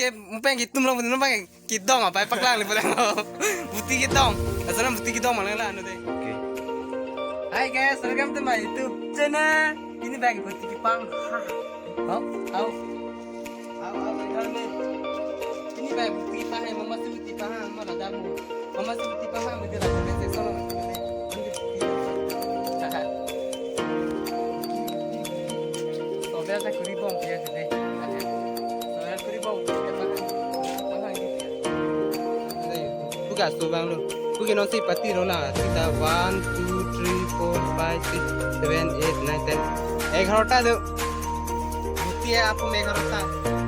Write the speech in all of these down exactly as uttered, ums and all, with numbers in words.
Eh, mupeng kitum lo, mupeng kidong apa paklang le pulang. Buti kidong. Asal buti kidong malang la anu deh. Okay. Hi guys, welcome to my YouTube channel. Ini bang buti kipang. Ha. Au, au. Au, au, au, au. Ini bang buti kipang, eh, mama si buti kipang, mama la damu. Mama si buti kipang, mama dia la, mama si solo. Sobel ta kuri bom dia sini. Sobel kuri bom dia, mahang, mahang dia. Pu ke aso abang lo. Pu ke non si pati lo la. Sita one, two, three, four, five, six, seven, eight, nine, ten. Egarota do. Buti ya apu egarota.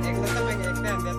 Egarota pen ek pen dia.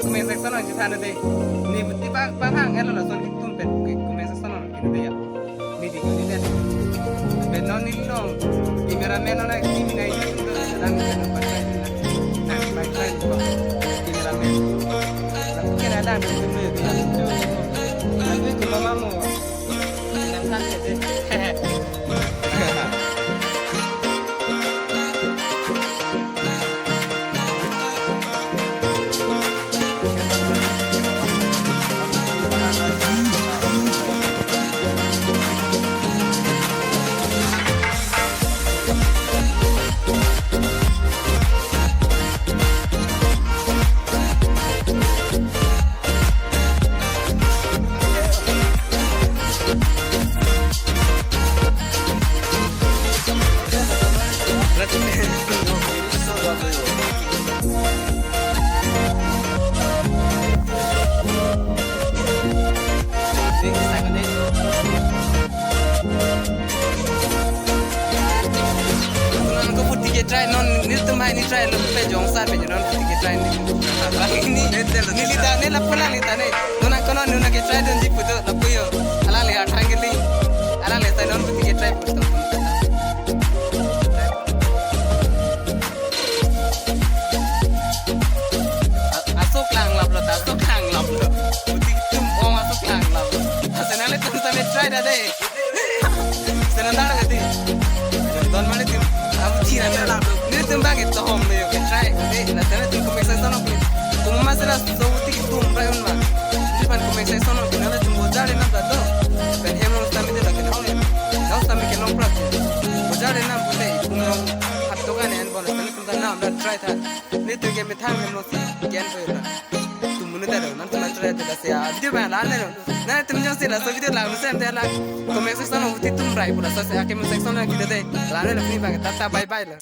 Comment section along chethan dei. Ne buti pa pa hang elo lason kitum pen comment section along kini dei ya. Ne di kini dei. Pen non ne long. Cameraman non ne kini nai. Dang kan pakai. Pakai cameraman. Kena dang dulu. Lalu itu mama mo. Non ko buti ke try non, nelitum hai ne try lo pe jongsa pe non buti ke try ne. Ini, neli ta ne lapu la neli ta ne. Non ko non nuna ke try dunji pu do lapu yo. Alangli athang kali. Alangli ta non buti ke try pu do. A-, aso klanglap lo ta, aso klanglap lo. Buti tum ong aso klanglap lo. Asa nanglitum ta ne try ta dei. Senang dah kati. Don mane tim. Abu cina na. Nelitum bang itu home yo ke try. Eh, na tena tim comment section along. Kuma masih lah so buti tum try un ma. Di pan comment section along. Nelitum bojar le nam dato. Pen hem long sami de lagi na. Long sami ke long prak. Bojar le nam buti tum long. Hap to kan en bonus. Nelitum ta nam da try ta. Nelitum ke methang hem long si. Kian to na. Tum munu ta do. Nantum try ta da se. Video bang la ne. Nantum jongsi laso video lang, sen te lang. Comment section along buti tum rai pu laso se, ah, comment section along kita dei. Lang ne lo pini bang, tata bye bye lo.